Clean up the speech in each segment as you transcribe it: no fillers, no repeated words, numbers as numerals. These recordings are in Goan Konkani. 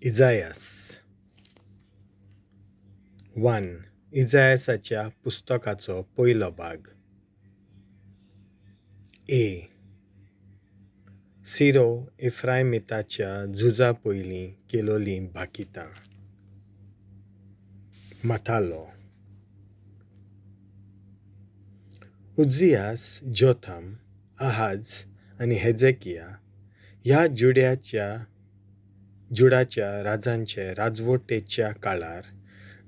इजायास 1. इजायासाच्या पुस्तकाचो पयलो भाग. ए. सिरो इफ्रायमिताच्या झुजा पयलीं केलोलीं भाकितां. मथालो. उज्जियास, जोथम, आहाज आनी हेजेकिया ह्या जुडाच्या राजांचे राजवटेच्या काळार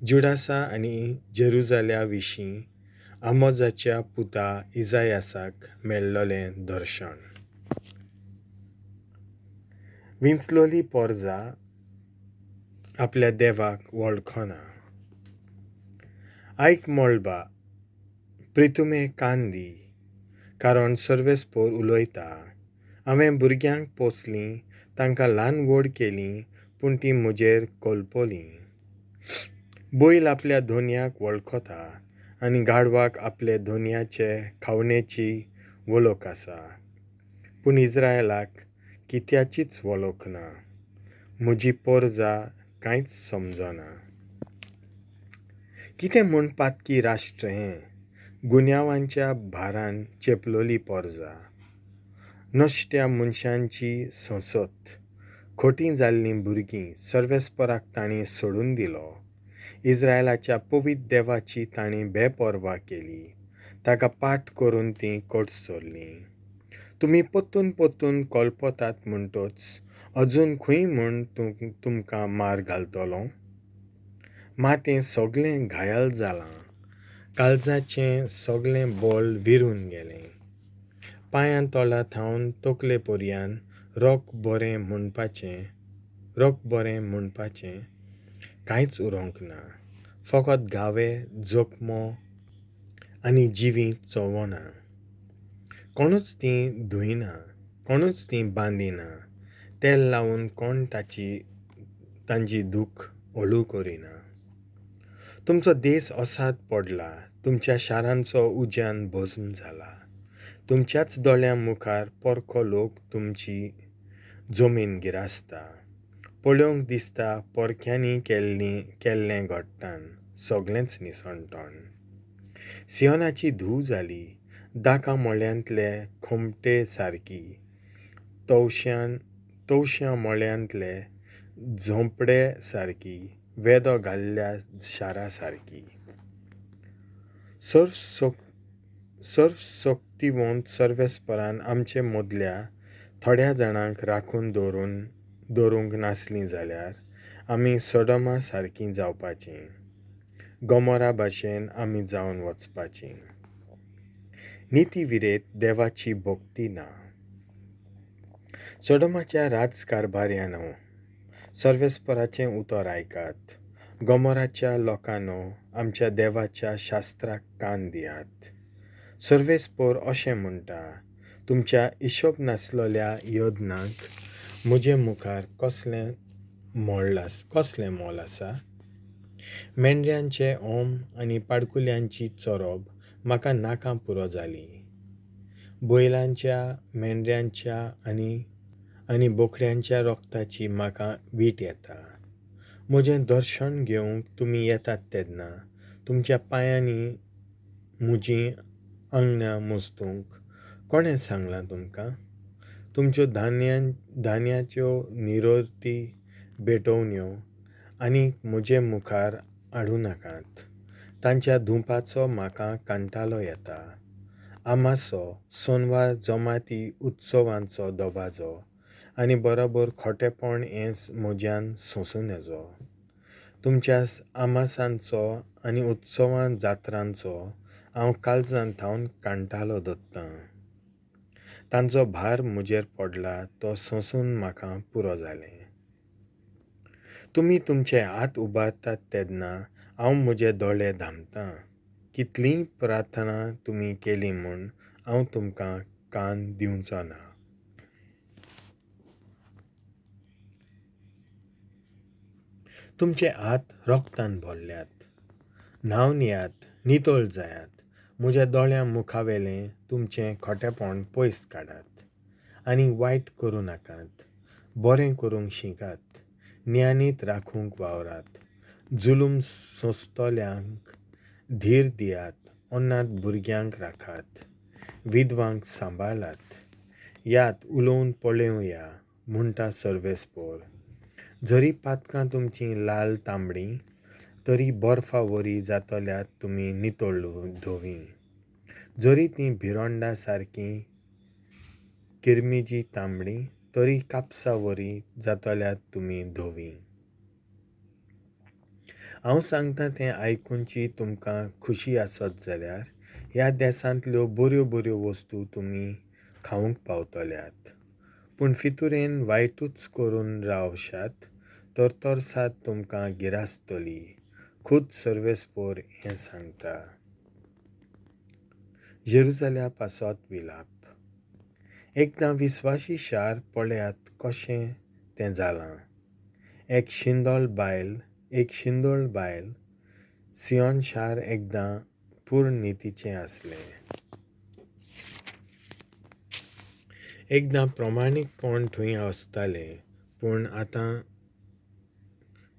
जुडासा आनी जेरुजाल्या विशीं आमोजाच्या पुता इजायासाक मेळ्ळोलें दर्शन. विंचलोली पोरजा आपल्या देवाक वळखना. आयक मळबा, प्रितुमे कान दी, कारण सर्वेस्पोर उलयता. हांवें भुरग्यांक पोसलीं, तांकां ल्हान व्हड केलीं, पूण तीं म्हजेर कोलपोलीं. बैल आपल्या धोनयाक वळखता आनी गाढवाक आपले धोनयाचे खावणेची वळख आसा, पूण इज्रायलाक कित्याचीच वळख ना. म्हजी पोरजा कांयच समजना. कितें म्हूण पातकी राष्ट्र हें, गुन्यांवांच्या भारान चेपलोली पोरजा, नश्ट्या मनशांची संसत, खोटी जाल्लीं भुरगीं सर्वेस्पराक तांणी सोडून दिलो. इज्रायलाच्या पवित्र देवाची तांणी बेपर्वा केली, ताका पाठ करून तीं कोटसरलीं. तुमी परतून परतून कोलपोतात म्हणटच अजून खंय म्हूण तुमकां मार घालतलो? मातें सगळें घायल जालां, काळजाचें सगळें बळ विरून गेलें. पांयां तोला थावन तकले पर्यान रोक बरें म्हणपाचें कांयच उरोंक ना. फकत घावे, जखमो आनी जिवीं चोवना. कोणूच तीं धुयना, कोणूच तीं बांदिना, तेल लावन कोण तांची दूख हळू करिना. तुमचो देस असाद पडला, तुमच्या शारांचो उज्यान भस्म जाला. तुमच्याच दोळ्यां मुखार परको लोक तुमची जमीन गिरासता. पळोवंक दिसता परक्यांनी केल्लें घडटान सगळेंच निसणटण. सियोनाची धूव जाली दाका मोळ्यांतले खोमटे सारकी, तवश्यां मोळ्यांतले झोंपडे सारकी, वेदो घाल्ल्या शारा सारकी. सर्वशक्तिवंत सर्वेस्परान आमचे मदल्या थोड्या जाणांक राखून दवरूंक नासलीं जाल्यार आमी सोडोमा सारकीं जावपाचीं, गोमोरा भाशेन आमी जावन वचपाचीं. निती विरेत देवाची भक्ती ना. सोडोमाच्या राजकारभार्यानो, सर्वेस्पराचें उतर आयकात. गोमोराच्या लोकांनो, आमच्या देवाच्या शास्त्राक कान दियात. सर्वेस्पोर अशें म्हणटा, तुमच्या हिशोब नासलेल्या योजनांक म्हजे मुखार कसलें मोल आसा? मेंढऱ्यांचें ओम आनी पाडकुल्यांची चोरोब म्हाका नाका पुरो जाली. बैलांच्या, मेंढऱ्यांच्या आनी बोकड्यांच्या रोगताची म्हाका वीट येता. म्हजें दर्शन घेवंक तुमी येतात तेन्ना तुमच्या पांयांनी म्हजीं आंगणां मस्तूंक कोणें सांगलां तुमकां? तुमच्यो धान्याच्यो निरोर्ती भेटवण्यो आनी म्हजे मुखार हाडूं नाकात. तांच्या धुंपाचो म्हाका कांटालो येता. आमासो, सोनवार जमाती उत्सवांचो दबाजो आनी बरोबर खोटेपण हें म्हज्यान सोंसूं नजो. तुमच्या आमासांचो आनी उत्सवां जात्रांचो हांव काळजान थावन कांटालो दत्तां. तांचो भार म्हजेर पडला तो सोंसून म्हाका पुरो जालें. तुमी तुमचे हात उबारतात तेन्ना हांव म्हजे दोळे धांपतां. कितलीय प्रार्थना तुमी केली म्हूण हांव तुमकां कान दिवचो ना. तुमचे हात रोगतान भरल्यात. न्हांवन येयात, नितळ जायात. म्हज्या दोळ्यां मुखावेलें तुमचें खोटेपण पयस काडात आनी वायट करूं नाकात. बरें करूंक शिकात, ज्ञानीत राखूंक वावरात. जुलूम सोंसतल्यांक धीर दियात, अनाथ भुरग्यांक राखात, विधवांक सांबाळात. यात उलोवन पळोवया म्हणटा सर्वेस्पोर. जरी पातकां तुमचीं लाल तांबडीं तरी बर्फा वरी जातल्यात तुमी नितळ धवीं. जरी तीं भिरोंडा सारकीं किरमिजी तांबडीं तरी कापसा वरी जातल्यात तुमी धवीं. हांव सांगता तें आयकुची तुमकां खुशी आसत जाल्यार ह्या देसांतल्यो बऱ्यो बऱ्यो वस्तू तुमी खावंक पावतल्यात. पूण फितुरेन वायटूच करून रावशात तर तरसाद तुमकां गिरासतली. खूद सर्वेस्पोर हें सांगता. जेरुजाल्या पासत विलाप. एकदां विस्वाशी शार पळयात कशें तें जालां. एक शिंदोळ बायल सियोन शार एकदां पूर्ण नितीचें आसलें. एकदां प्रमाणीकपण थंय आसतालें, पूण आतां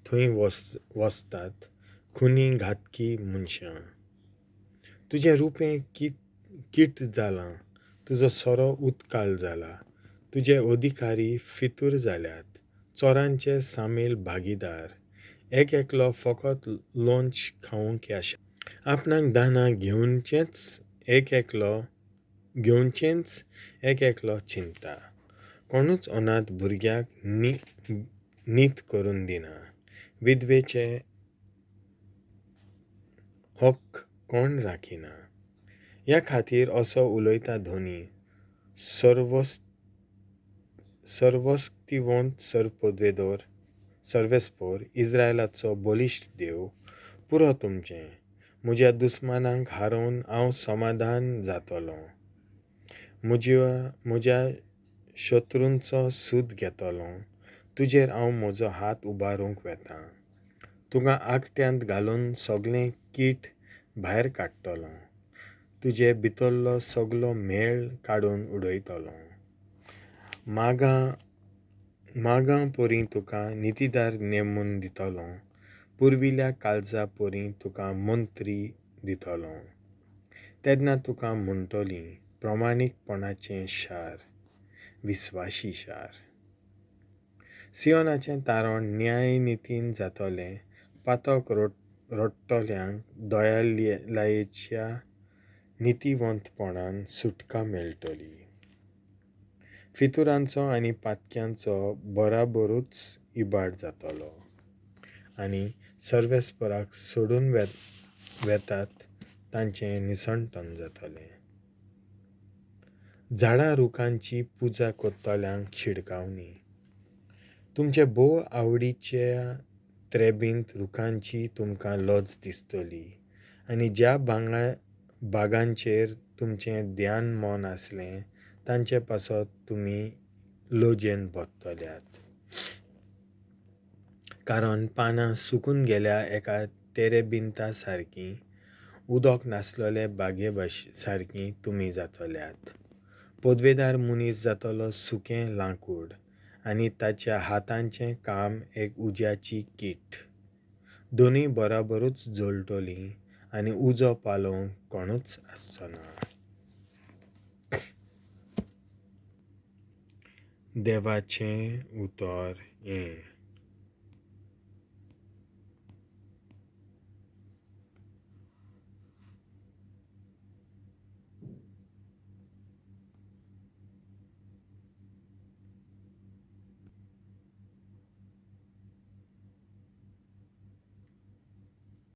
थंय वसतात खुनी घातकी मनशां. तुजें रुपें कीट जालां, तुजो सोरो उत्काल जाला, तुजे अधिकारी फितूर जाल्यात, चोरांचे सामील भागीदार. एक एकलो फकत लोंच खावंक आशा. आपणाक दानां घेवचेंच एक एकलो चिंता. कोणूच अनाथ भुरग्याक नीत करून दिना. विधवेचे हक्क कोण राखिना. ह्या खातीर असो उलयता धोनी सर्वस्क्तिवंत सरपदवेदोर सर्वेस्पोर इस्रायलाचो बलिश्ट देव. पुरो तुमचें, म्हज्या दुस्मानांक हारोवन हांव समाधान जातलों. म्हज्या शत्रूंचो सूद घेतलों. तुजेर हांव म्हजो हात उबारूंक वेतां. तुका आगट्यांत घालून सगळें कीट भायर काडटलों. तुजे भितरलो सगलो मेळ काडून उडयतलो. मागां परी तुका नितीदार नेमून दितलो. पुर्विल्ल्या काळजा परी तुका मंत्री दितलो. तेन्ना तुका म्हणटली प्रमाणीकपणाचें शार, विस्वाशी शार. सियोनाचें तारण न्याय नितीन जातलें. पातक रडटल्यांक दयालायेच्या नितीवंतपणान सुटका मेळटली. फितुरांचो आनी पातक्यांचो बराबरूच इबाड जातलो आनी सर्वेस्पराक सोडून वेतात तांचें निसणटन जातलें. झाडां रुखांची पुजा करतल्यांक शिडकावणी. तुमचे भोव आवडीच्या त्रेबींत रुखांची तुमकां लज दिसतली आनी ज्या बागांचेर तुमचें ध्यान मन आसलें तांचे पासत तुमी लजेन भरतल्यात. कारण पानां सुकून गेल्या एका तेरेबिंता सारकीं, उदक नासलेले बागे सारकीं तुमी जातल्यात. पदवेदार मनीस जातलो सुकें लांकूड आनी ताच्या हातांचें काम एक उज्याची कीट. दोनूय बराबरूच जळटलीं आनी उजो पालोवंक कोणूच आसचो ना. देवाचें उतर हें.